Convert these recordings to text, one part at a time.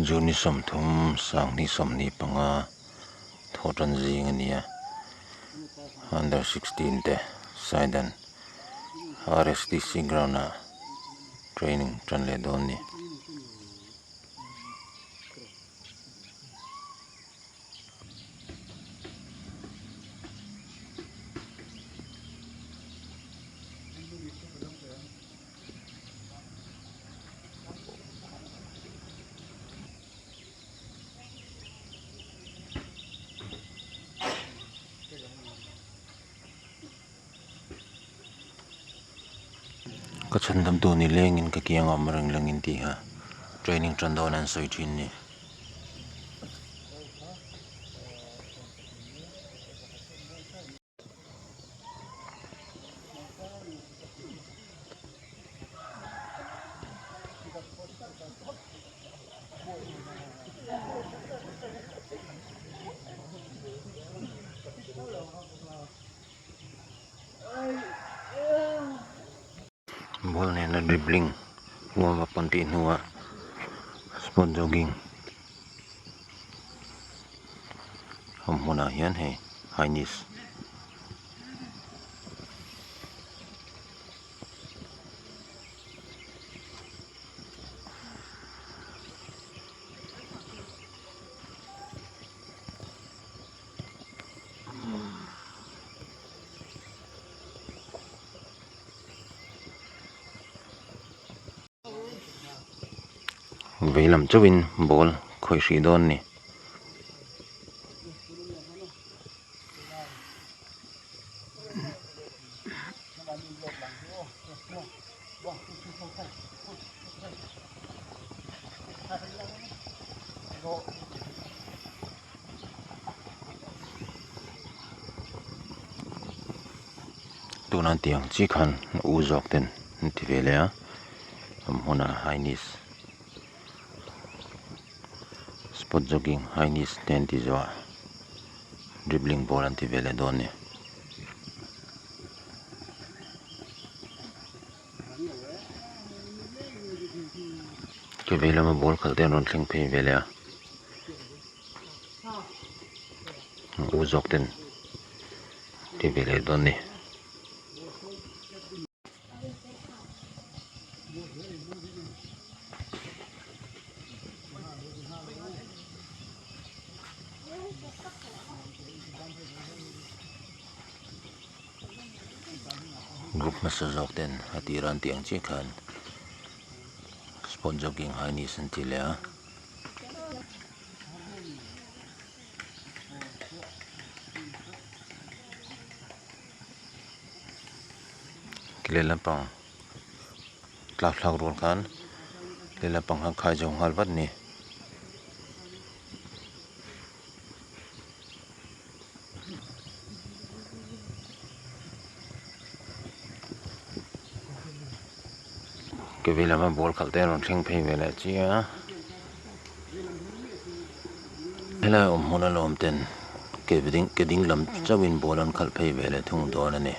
June ni 30 sanghnih 25 thawh tan zing a ni a under 16 te side an R_S_T_C ground ah training tan leh dawn a ni. Ka chhandam tu ni lengin ka kiang a awm reng lengin tih kha training tan dawn an sawi thin ni. Ball nena dribbling warm up an tih hnuah spot jogging awm hmunah hian hei high knees. Vei lam chauhin ball khawih hrih dawn a ni. Tuna tiang chi khan u zawk ten an ti ve leh a awm hmunah high knees spot jogging high knees te an ti zawh a dribbling ball an ti ve leh dawn a ni. Ke vei lama ball khalh te an rawn thleng phei ve leh a u zawk ten ti ve leh dawn a ni. Group hmasa zawk ten a tir an tih ang chiah khan spot jogging high knees an ti leh a. Leh lampang tlak thlak rual khan leh lampang khan khai zo nghal vat a ni. Ke vei lama ball khalh te a rawn thleng phei ve leh chiah a helai awm hmun a lawm ten ke ding ke ding lam chauhin ball an khalh phei ve leh thung dawn a ni.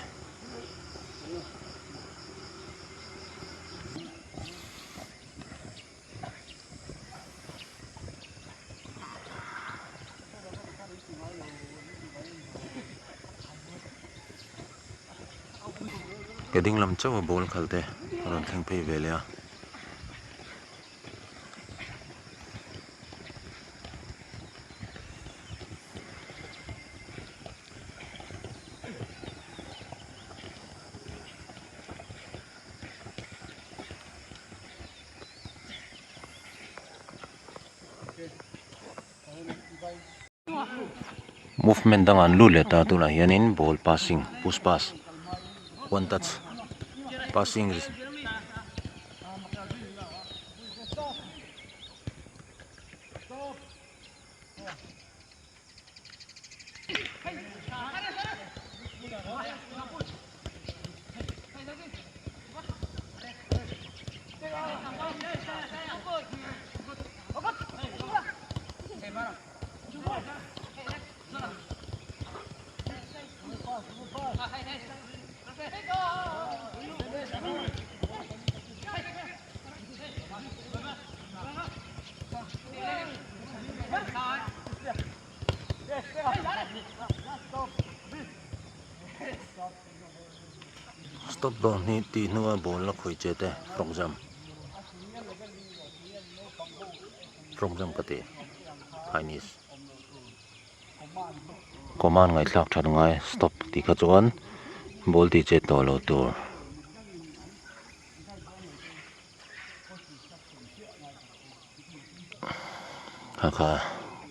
Ke ding lam chauh a ball khalh te a rawn thleng phei ve leh a. Movement dangah an lut leh ta tunah hianin ball passing push pass one touch passing Stop dawn hi tih hnua ball la khawi che te frog jump frog jump ka ti Chinese command ngaihthlak that ngai stop tih kha chuan ball tih chet tawh loh tur. Kha kha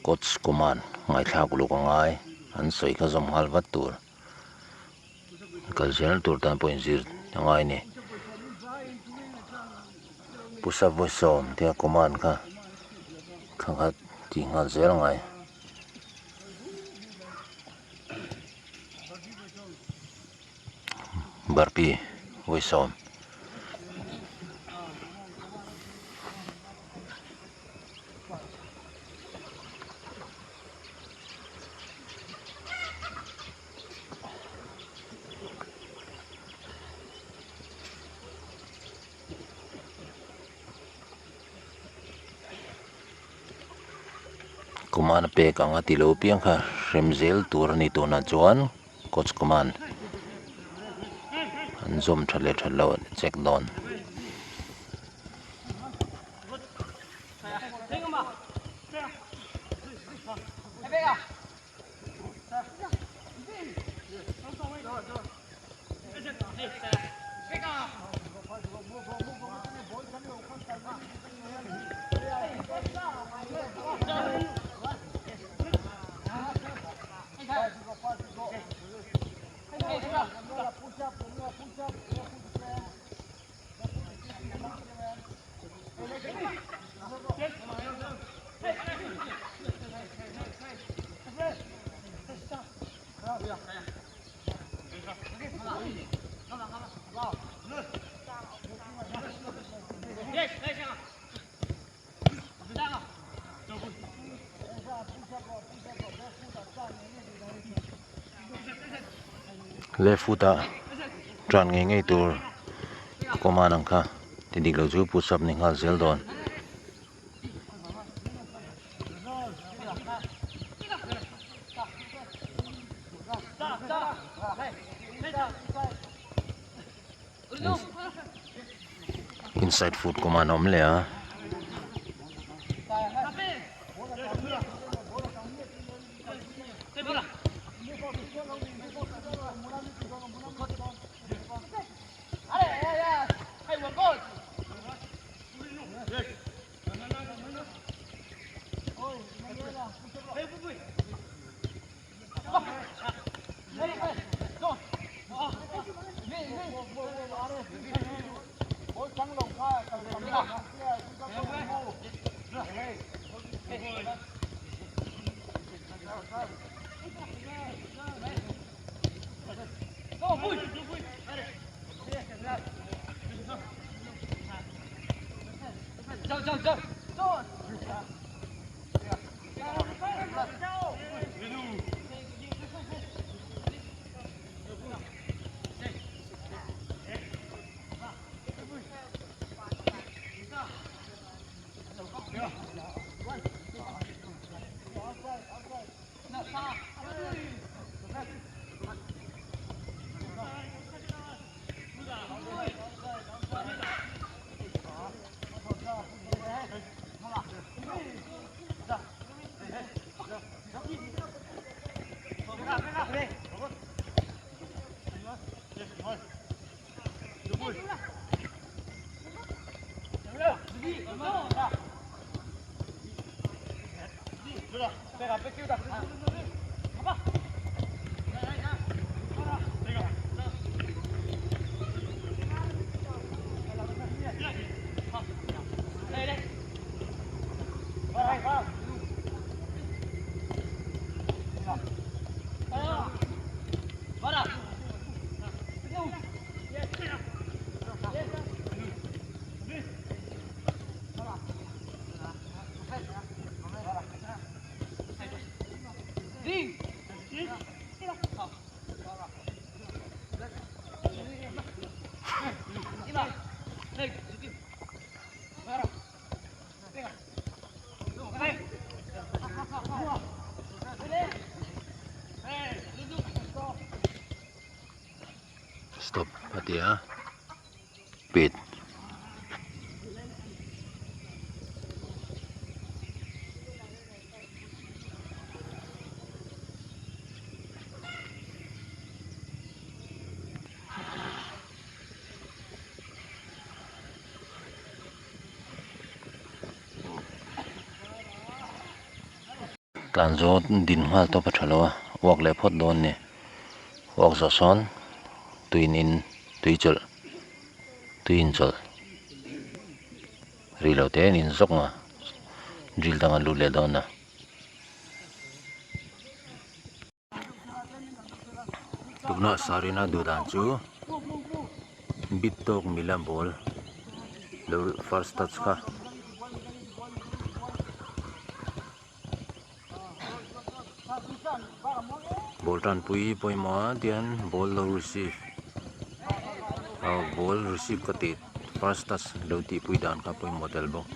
coach command ngaihthlak uluk a ngai an sawi kha zawm nghal vat tur. Kal zel tur tan pawh inzir a ngai a ni. Push up vawi sawm tia command kha kha kha tih nghal zel a ngai. Burpee vawi sawm. Command a pek ang a ti lo piang kha hrem zel tur a ni tunah chuan coach command an zawm tha leh tha lo an check dawn. Left foot ah tan ngei ngei tur command ang kha ti dik lo chu push up ni nghal zel dawn. Inside foot command a awm leh a. Stop a ti a pet. Tlan zawt din nghal tawp a tha lo a uak leh phawt dawn ni uak zawh sawn tuin in tui chawlh tui in chawlh ri lo te an in zawk a drill dang an lut leh dawn a. Tuna sarina duh dan chu bit tawk mila ball lo first touch kha. Ball tanpui pawimawh a tian ball lo receive aw ball receive ka tih first touch lo tihpui dan kha pawimawh tel bawk.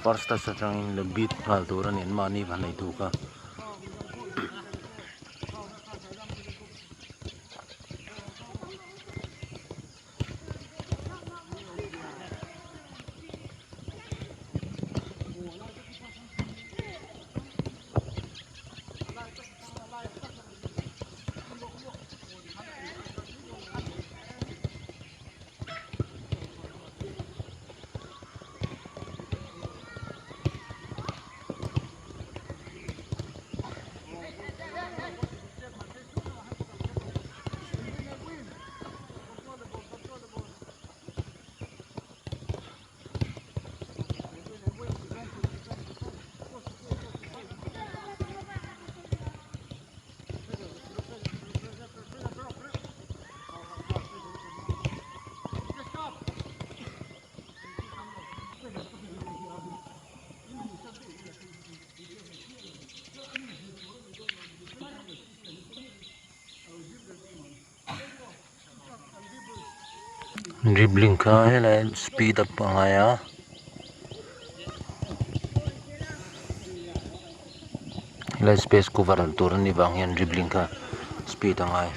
First touch atangin la beat nghal tur a ni an mahni va nei tu kha. Dribbling kha helai speed up a ngai a helai space cover tur a nih vang hian dribbling kha speed a ngai.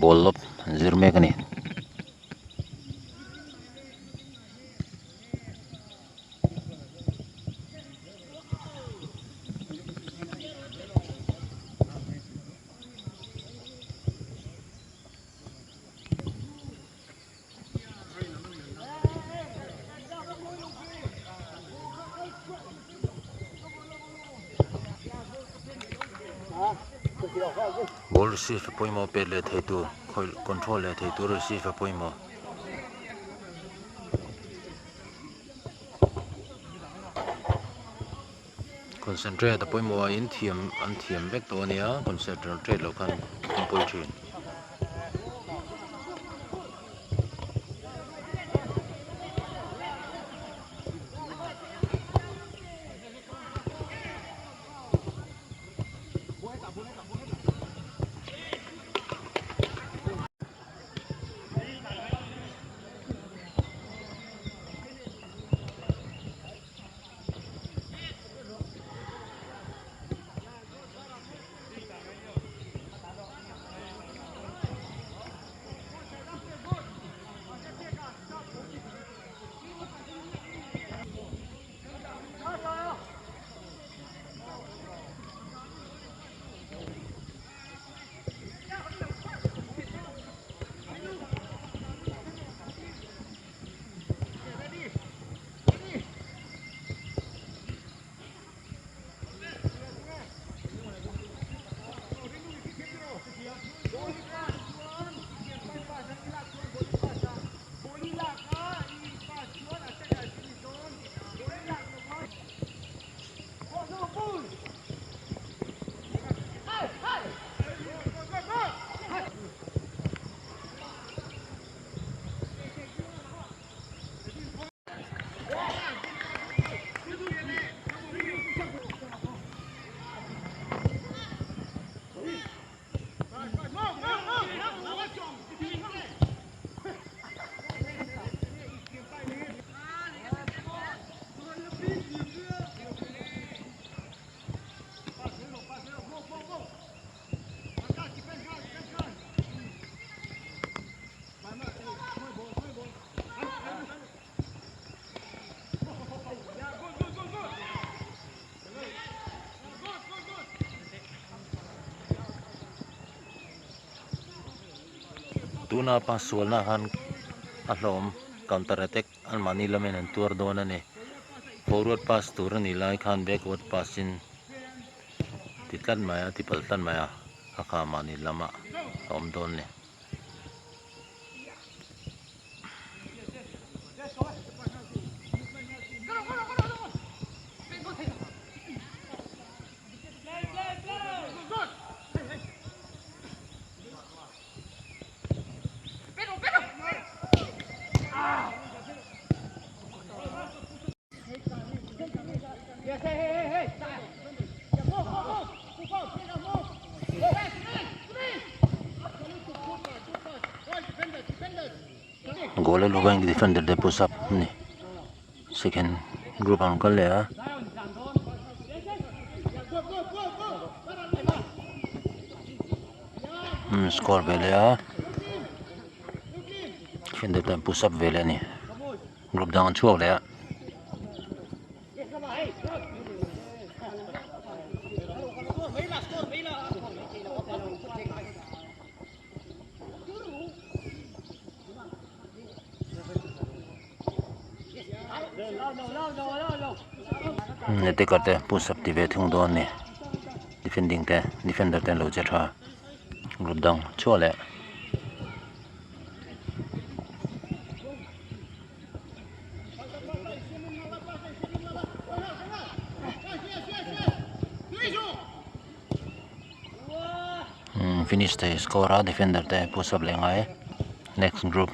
Ball lawp an zir mek a ni. Ball receive a pawimawh pet leh thei tur khawih control leh thei tur receive a pawimawh. Concentrate a pawimawh a in thiam an thiam vek tawh a nia concentrate loh khan an pawi thin. Tuna pa sualna khan a hlawm counter attack anmahni lamin an tuar dawn a ni. Forward pass tur a nih lai khan backward pass in ti tlat mai a ti palh tlat mai a a kha mahni lamah a awm dawn a ni. Goal a luh a defender te push up a ni second group ang kal leh a. Score ve leh a defender te an push up ve leh a ni. Group dang an chhuak leh a. Attacker te push up ti ve thung dawn a ni defending te defender te an lo che tha group dang chhuah leh. Finish thei score a defender te push up leh ngai next group.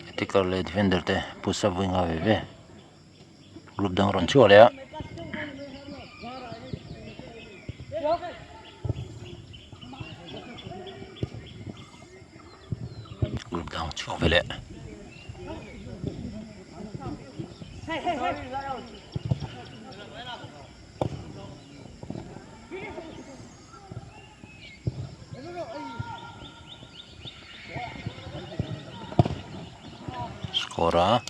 Attacker leh defender te push up vawi nga ve ve group dang rawn chhuak leh a. Chhuak ve leh. Score a.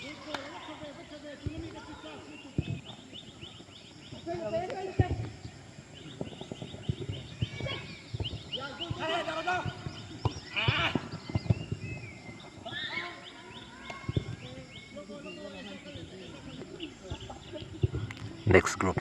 Next group.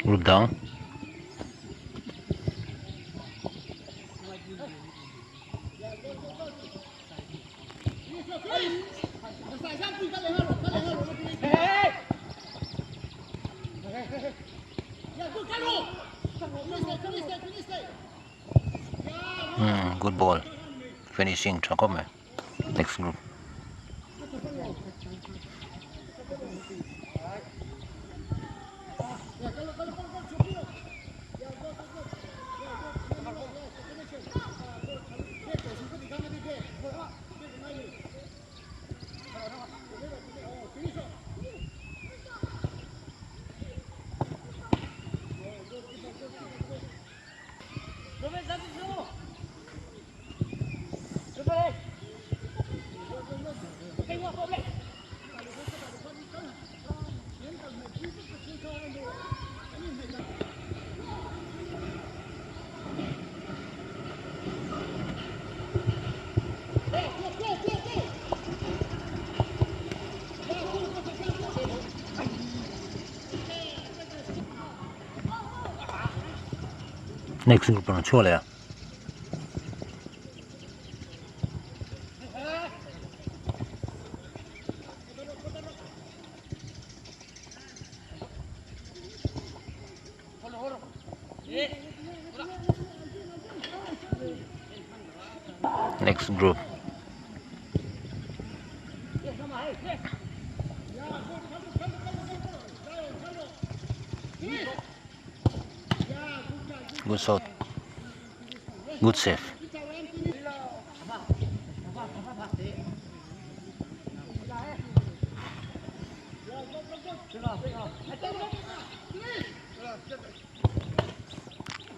Group dang. Hmm, good ball. Finishing tha khawp mai. Next group. Next group an chhuah leh a. Next group. Good shot. Good save.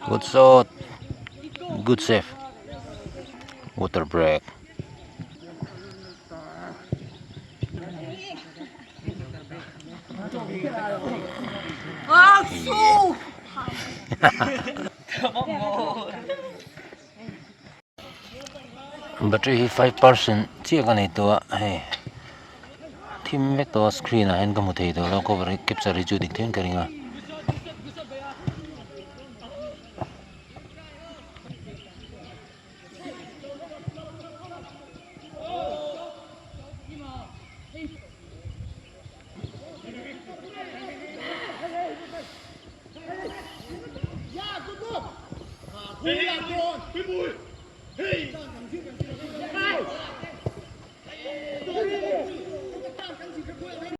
Good shot. Good save. Water break. Battery hi 5% chiah ka nei tawh a hei thim vek tawh a screen ah hian ka hmu thei tawh lo cover hi capture hi chu dik theiin ka ring a.